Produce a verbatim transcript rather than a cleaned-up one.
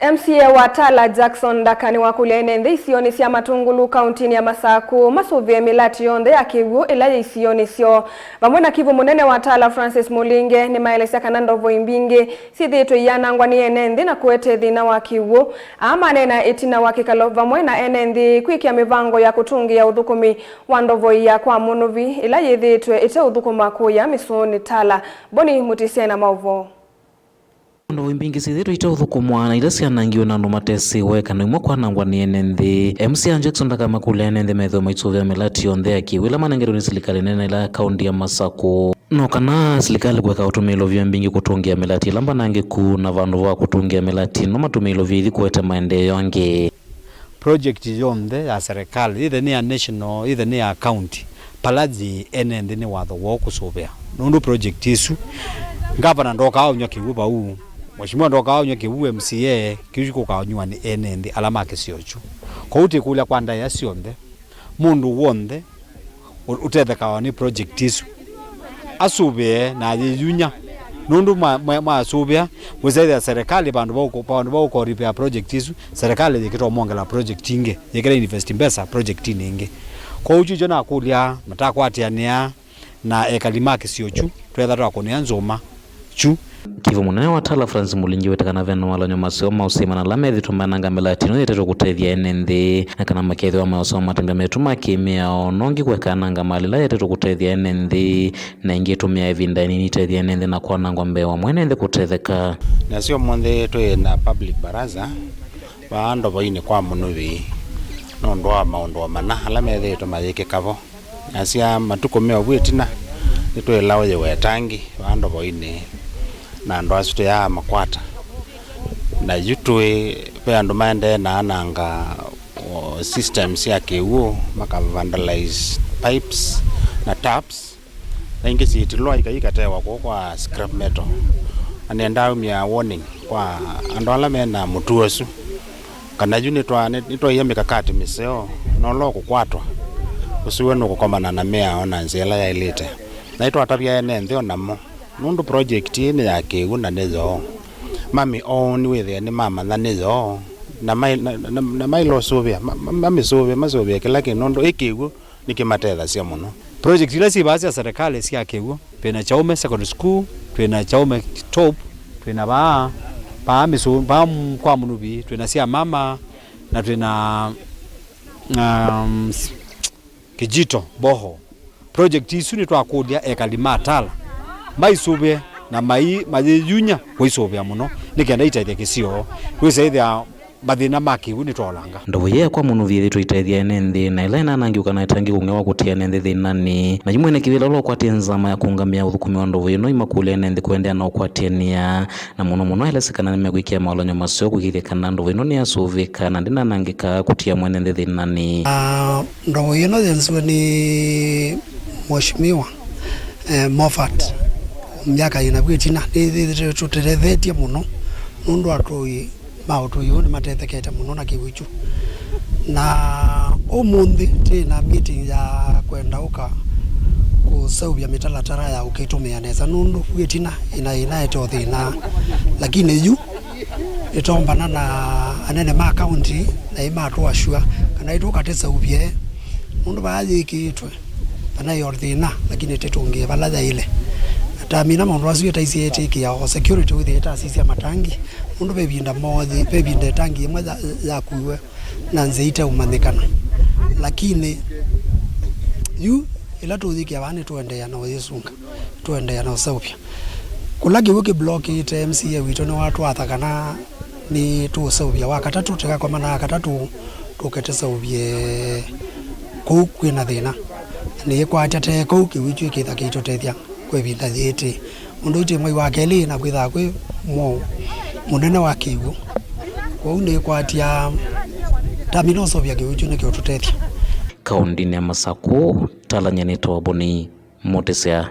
M C A wa Tala Jackson Ndaka nĩwakũlya ene nthĩ isionĩ sya Matungulu kauntinĩ ya Masakũ masũvĩe mĩlati yonthe ya kĩw'ũ ĩla yĩ isionĩ syoo. Vamwe na kivu mũnene wa Tala Francis Mulinge nĩmaelesya kana ndovoi mbingĩ syĩthĩĩtwe iyanangwa nĩ ene nthĩ na kũete thĩna wa kĩw'ũ. Aa maneena ĩtina wa kĩkalo vamwe na ene nthĩ kwĩkĩa mĩvango ya kũtũngĩĩa ũthũkũmi wa ndovoi ya kwa Mũnũvi ĩla yĩthĩĩtwe ĩteũthũkũma kũya mĩsoonĩ Tala. Boni Mũtĩsya na maũvoo. Ndovoi mbingĩ syĩthĩĩtwe iteũthũkũmwa na ila syanangiwe na andũ matesĩwe kana imwe kwanangwa nĩ ene nthĩ. M C A Jackson Ndaka amakũlya ene nthĩ methĩwe maisũvĩa mĩlati yonthe ya kĩw'ũ ĩla manengetwe nĩ silikalĩ nene ĩla ya kaunti ya Masakũ. No kana silikalĩ kũeka ũtũmĩĩlo vyũ mbingĩ kũtũngĩa mĩlati ĩla mbanangĩku, na vandũ va kũtũngĩa mĩlati ĩno matũmĩĩlo vyũ ĩthi kũete maendeeo angĩ. Project yonthe ya serikali, either nĩ ya national, either nĩ ya county, pala yĩ ene nthĩ nĩ watho woo kũsũvĩa. Nũndũ project ĩsu, ngavana ndokaa ũnyw'a kĩw'ũ vau, mheshimiwa ndokaa ũnyw'a kĩw'ũ, M C A, kĩu kĩkũkaa ũnyw'a nĩ ene nthĩ ala ma kĩsio kyu. Kwoou tĩkũlya kwa ndaĩa syonthe, mũndũ w'onthe ũ-, ũtethekawa nĩ project isu asũvĩe na ayĩyunya, nũndũ mwa-, mwa-, mwasũvĩa, wĩsethĩa serikali vandũ va ũkũ-, vandũ va ũkoripea project isu, serikali yĩkĩta ũmongela project ingĩ, yĩkĩta invest mbesa projectinĩ ingĩ. Kwoou kyu kyo nakũlya matakwatĩanĩa na ekali ma kĩsio kyu, twetha twakũnĩa nzũma kyu. Kivu mũnene wa Tala Francis Mulingi wĩte kana ve na walany'o maseo ma ũsĩma na ala methĩtwe mananga mĩlati ĩno yetetwe kũtethya ene nthĩ, na kana makethĩwa maosoma matanga metũ ma kĩmĩao, nongi kwekananga mali ĩla yetetwe kũtethya ene nthĩ, na ĩngĩ ĩtũmĩa ĩvinda ĩnini ĩtethya ene nthĩ na kwanangwa mbee wa mwene nthĩ kũtetheka. Nasyo ũmũnthĩ twĩ na public baraza vaa ndovoinĩ kwa Mũnũvi nũndũ wa maũndũ o mana ala methĩĩtwe mayĩkĩka vo. Nasya matukũ me ovu ĩtina, nĩtwĩlaũyĩwe ĩtangi vaa ndovoinĩ, na andũ asu tũyaa makwata. Na yu tũĩ ve andũ maendee na ananga, o, systems sya kĩw'ũ, maka vandalize pipes na taps, na ingĩ syĩtilwa ikai ikatewa kũu kwa scrap metal. Na nĩendaa umya warning kwa andũ ala mena mũtuo ũsu. Kana yu nĩtwa-, nĩ-, nĩtwaie mĩkakati mĩseo, na ũla ũkũkwatwa, ũsu we nũkũkomana na mĩao na nzĩa ĩla yaĩlĩte. Na nĩtwatavya ene nthĩ o namo, nũndũ project ĩĩ nĩ ya kĩw'ũ na nĩ yoo. Mami own wĩthĩe nĩmamanya nĩ yoo, na mai-, na, na, na mailosũvĩa, ma-, ma-, mamĩsũvĩe, masũvĩe kĩla kĩndũ, nũndũ ĩ kĩw'ũ nĩkĩmatethasya mũno. Project ila syĩ vaa sya serikali sya kĩw'ũ, twĩ na Chaume Secondary School, twĩ na Chaume Top, twĩ na vaa, vaa mĩsũ-, vaa m-, kwa Mũnuvi, twĩ na sya mama, na twĩ na, um, s-, Kijito Boho. Project isu nĩtwakũlya ekali ma Tala maisũvĩe na mai-, mayĩyunya kũisũvĩa mũno nĩ kenda itethya kĩsio kwĩsa ĩthĩa mathĩna ma kĩw'ũ nĩtwaolanga. Ndovo yĩĩ ya kwa Mũnuvi yĩthĩtwe itethya ene nthĩ, na ĩla ĩnanangiw'a kana ĩtangĩkũng'ĩwa kũtia ene nthĩ thĩnanĩ. Na yu mwene kĩvĩla ũla ũkwatĩe nzama ya kũũngamĩa ũthũkũmi wa ndovo ĩno, imakũlya ene nthĩ kũendeea na ũkwatĩanĩa, na mũno mũno aelesya kana nĩmekwĩkĩa maolany'o maseo kũĩkĩĩthya kana ndovo ĩno nĩyasũvĩka na ndĩnanangĩka kũtia mwene nthĩ thĩnanĩ. Na ndovo ĩno yenziwe nĩ Mheshimiwa, eh, Moffat myaka ĩna vu ĩtina, nĩyĩthĩtwe tũtethethetye mũno nũndũ atũi ma ũtũi ũũ nĩmatethekete mũno na kĩw'ũ kyu. Na ũmũnthĩ twĩ na meeting ya kwenda ũka kũseũvya mĩtalatara ya ũkĩtũmĩa nesa, nũndũ vu ĩtina ĩna ĩnaete o thĩna, lakini yu ĩtombana na anene ma kaunti na ĩmatũasua kana ĩtũkatĩseũvye nũndũ vaa yĩkĩĩtwe. Kana yo thĩna, lakini tĩtũngĩe vala yaĩle. Tamina maũndũ asu ĩtaisye ĩtĩkĩa o security wĩthĩe ĩtasisya matangi, nũndũ ve ĩvinda mothi, ve ĩvinda ĩtangi ĩmwe ya-, yakuiwe na nzĩa iteũmanyĩkana. Lakini yu ĩla tũyĩkĩa vaa nĩtũendeea na ũyĩsunga, tũendeea na ũseũvya. Kũla kĩw'ũ kĩblokĩte, M C A witũ nĩwatwatha kana nĩtũũseũvya wa katatũ, tĩkakomana wa katatũ, tũke tũseũvye kũu kwĩ na thĩna. Nĩĩkwatya te kũu kĩw'ũ kyu kĩtha kĩitũtethya kwa ĩvinda yĩĩ tĩ. Ũndũ ũtĩ mwei wa kelĩ na kwĩthaa kwĩ mwaũ mũnene wa kĩw'ũ. Kwoou nĩĩkwatya tamina ũseũvya kĩw'ũ kyu nĩkĩũtũtethya. Kaũndĩnĩ ya Masakũ, Talany'a nĩ Toboni Mũtĩsya.